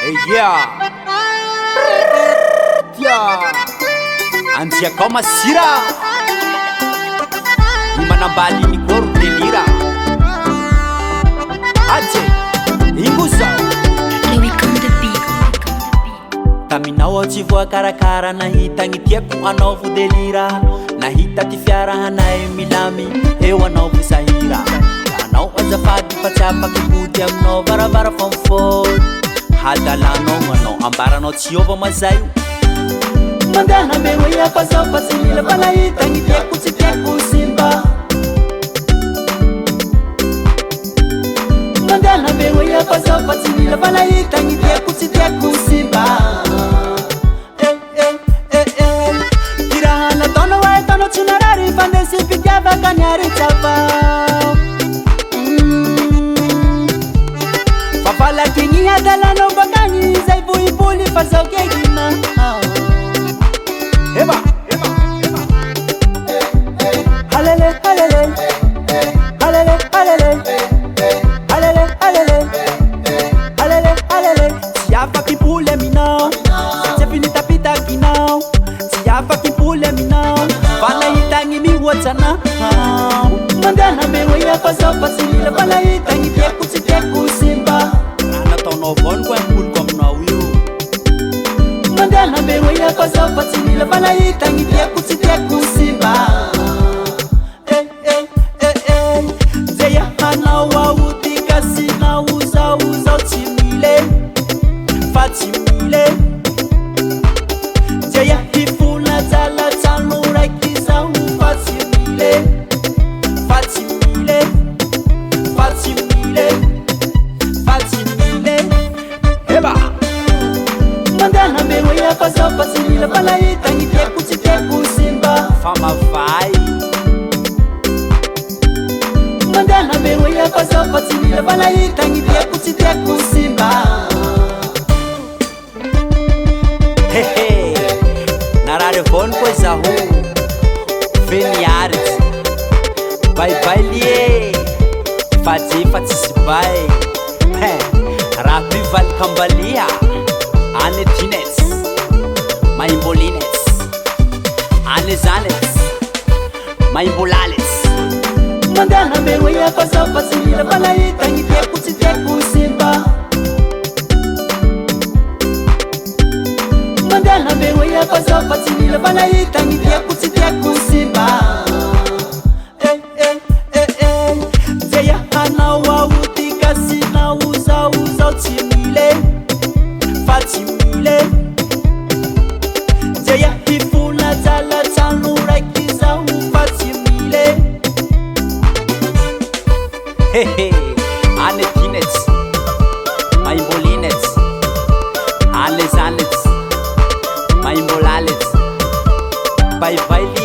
Yeah! Tia! Anjiakao masira! Ny manambaly ny koro delira. Aje! Ingo zao! Loic on the beat. Taminao aho tsy voakarakara nahita ny tiako anao vo delira nahita ty fiarahanay milamy eo anao vo sahira anao azafady fa tsy afaky hody aminao varavara famfôdy hadalanao anao ambaranao tsy ova mazaio mandehana meroia fa zao fa tsy mila fa nahita ny tiako tsy tiako simba mandehana meroia fa zao fa tsy mila fa nahita ny tiako tsy tiako simba Eh, eh, eh, eh. Ty raha nataonao ahitanao tsy narary fa ndesy mpitiavaka niary tsapa Fa falaky ny adalanao bakagny zay vohiboly fa zao kegina. Eba! Halele, halele, halele, halele, halele, halele, halele, halele. Tsy afaky impoly aminao, tsy afinitapitakinao, tsy afaky impoly aminao, fa nahita ny mihoatra anao. Mandehana meroia fa zao fa tsy mila fa nahita ny tiako tsy tiako simba. Raha nataonao avao no impoliko aminao io. Mandehana meroia fa zao fa tsy mila fa nahita ny tiako tsy tiako simba. Eh, eh, eh, eh. Zay ahanao aho ty kasinao zao zao tsy mile fa tsy mile. Zay ahifona jalatsano raiky zaho fa tsy mile fa tsy mile fa tsy mile fa tsy mile. Eba! Mandehana meroia fa zao fa tsy mila fa nahita ny tiako tsy tiako simba. Fa mavay. Mandehana meroia fa zao fa tsy mila fa nahita ny tiako tsy tiako simba. Hehe! Narary avao ny koa zaho fe niaritsy. Bye bye lie! Fa jefa tsisy bay. He! Raha mpivalikam-balia any tinets, maimbolinets, any zanets, maimbolalets. Mandehana meroia fa zao fa tsy mila fa nahita ny tiako tsy tiako simba. Mandehana meroia fa zao fa tsy mila fa nahita ny tiako tsy tiako simba. Eh, eh, eh, eh. Zay ahanao aho ty kasinao zao zao tsy mile fa tsy mile. Zay ahifona jalatsano raiky zaho fa tsy mile. Hehe! Any tinets, maimbolinets, any zanets, maimbolalets. Bye bye.